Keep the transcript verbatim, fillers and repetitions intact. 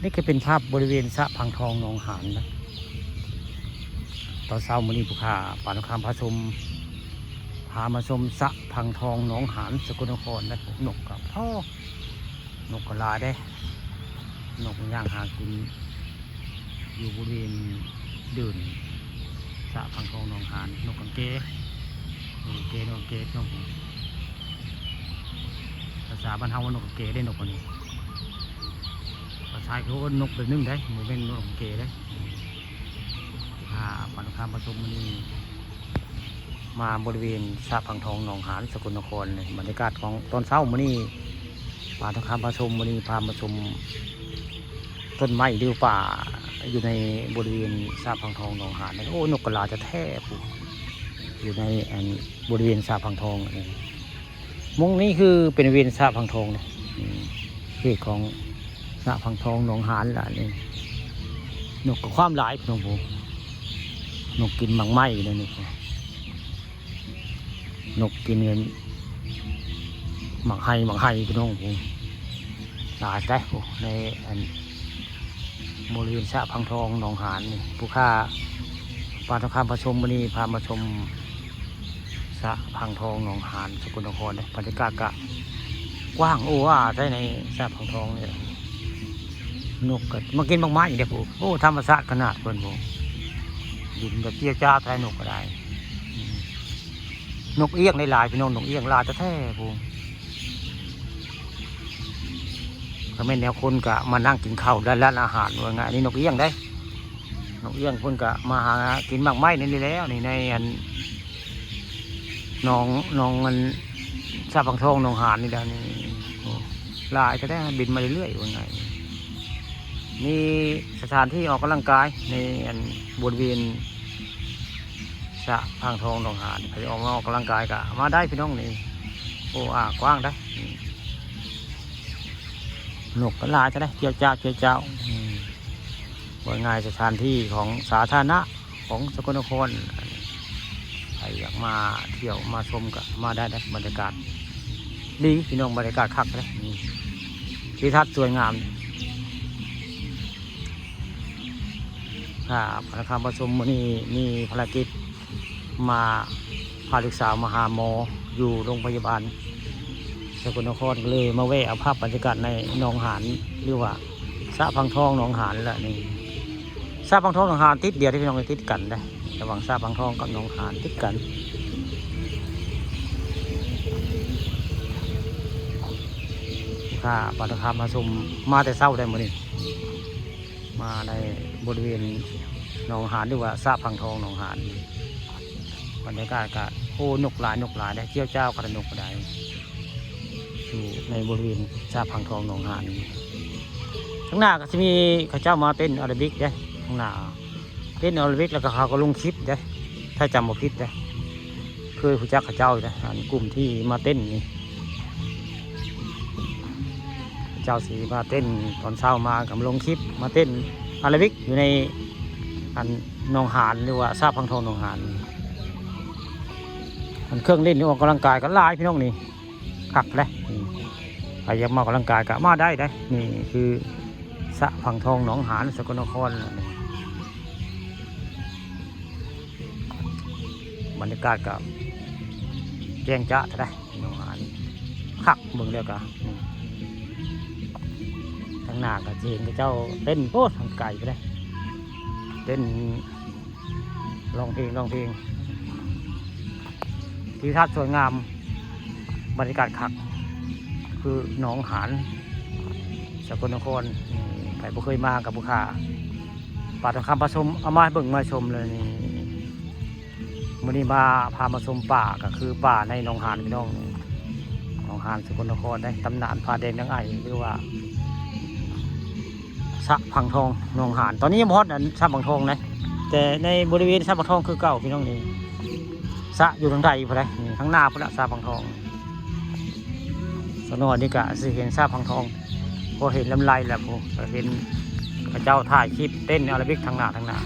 นี่ก็เป็นภาพบริเวณสระพังทองหนองหานนะ ตอนเช้ามื้อนี้ผู้ข้าปานคำพาชม พามาชมสระพังทองหนองหานสกลนครนะ นกกับพ่อนกกระลาได้ นกย่างหากิน อยู่บริเวณเดินสระพังทองหนองหาน นกกังเกนกกังเกนกกังเกนก ภาษาบ้านเฮาว่านกกังเกได้นกอันนี้ ภาษาเขาว่านกเป็นนึ่งได้โมเมนนกกังเกได้ พาปานคำพาชมมื้อนี้ มาบริเวณสระพังทองหนองหานสกลนครเลย บรรยากาศของตอนเช้ามื้อนี้ปานคำพาชมมื้อนี้พามาชมต้นไม้หรือป่าอยู่ในบริเวณสระพังทองหนองหานเลย โอ้นกกระลาจะแทบอยู่ในอันบริเวณสระพังทองนี่ มงนี้คือเป็นบริเวณสระพังทองเนี่ยเขตของสระพังทองหนองหานละนี่ นกกับความหลายพี่น้องผมนกกินหมากไม้อยู่ในนี่ นกกินเงินหมากไฮหมากไฮพี่น้องผมหลายได้โอ้ในอันบริเวณสระพังทองหนองหานนี่ผู้ข้าปานทองคำพาชมมื้อนี้พามาชมสระพังทองหนองหานสกลนครเนี่ยบรรยากาศกะกว้างโอ้ว่าได้ในสระพังทองเนี่ยนกก็มากินหมากไม้อีกเด้อผู้โอ้ธรรมชาติขนาดเพิ่นผู้บินแบบเจียวจ้าวไทยนกก็ได้ นกเอี้ยงได้หลายพี่น้องนกเอี้ยงหลายแท้ๆผู้ก็แม่นแนวคนก็มานั่งกินข้าวด้านร้านอาหารว่าไงนี่นกเอี้ยงได้นกเอี้ยงคนก็มาหากินหมากไม้นี่แล้วนี่ในอันหนองหนองมันสระพังทองหนองหานนี่แหละนี่โอ้หลายแท้ๆบินมาเรื่อยๆว่าไงมีสถานที่ออกกำลังกายในอันบริเวณ สระพังทองหนองหานใครออกมาออกกำลังกายก็มาได้พี่น้องนี่โอ้อ่ากว้างได้นี่นกก็หลายจะได้เจียวจ้าวเจียวจ้าวอืมว่าง่ายสถานที่ของสาธารณะของสกลนครใครอยากมาเที่ยวมาชมก็มาได้นะบรรยากาศดีพี่น้องบรรยากาศคักเลยนี่ทิวทัศน์สวยงาม ครับนะครับประชุมมื้อนี้มีภารกิจมาพาลูกสาวมาหาหมออยู่โรงพยาบาลสกลนครก็เลยมาแวะเอาภาพบรรยากาศในหนองหานหรือว่าสระพังทองหนองหานแหละนี่สระพังทองหนองหานติดเดียวที่พี่น้องติดกันนะระหว่างสระพังทองกับหนองหานติดกันค่ะปาตคามมาชมมาแต่เช้าได้มื้อนี้ มาในบริเวณหนองหานหรือว่าสระพังทองหนองหานบรรยากาศก็โอ้นกหลายนกหลายได้เจียวจ้าวกระนกกระไดอยู่ในบริเวณสระพังทองหนองหานข้างหน้าก็จะมีเขาเจ้ามาเต้นอาราบิกเด้ข้างหน้าเต้นอาราบิกแล้วก็เขาก็ลงคลิปเด้ถ้าจำบ่ผิดเด้เคยรู้จักเขาเจ้าอยู่นะอันกลุ่มที่มาเต้นนี่ เจ้าสีมาเต้นตอนเช้ามากับลงคลิปมาเต้นอาราบิกอยู่ในอันหนองหานหรือว่าสระพังทองหนองหานอันเครื่องเล่นนี่ออกกำลังกายก็หลายพี่น้องนี่คักเลยนี่ใครอยากมาออกกำลังกายก็มาได้ได้นี่คือสระพังทองหนองหานสกลนครนี่บรรยากาศก็แจ้งจ้าเท่าได น้องหานคักเบิ่งแล้วก็อืมทางหน้าก็สิเห็นเขาเจ้าเต้นโอ้ทางไกลไปเลยเต้นร้องเพลงร้องเพลงทิวทัศน์สวยงามบรรยากาศคักคือหนองหานสกลนครอืมใครบ่เคยมากับผู้ข้าปาดทองคำผสมเอามาให้เบิ่งมาชมเลยนี่ มื้อนี้มาพามาชมป่าก็คือป่าในหนองหานพี่น้องหนองหานสกลนครได้ตำนานผาแดงนางไอ่หรือว่าสระพังทองหนองหานตอนนี้ยังบ่ฮอดอันสระพังทองนะแต่ในบริเวณสระพังทองคือเก่าพี่น้องนี่สระอยู่ทางใดพุ่นใดนี่ทางหน้าพุ่นละสระพังทองสะนอนี่ก็สิเห็นสระพังทองพอเห็นลำไรแล้วพอเห็นเขาเจ้าถ่ายคลิปเต้นอาราบิกทางหน้าทางหน้า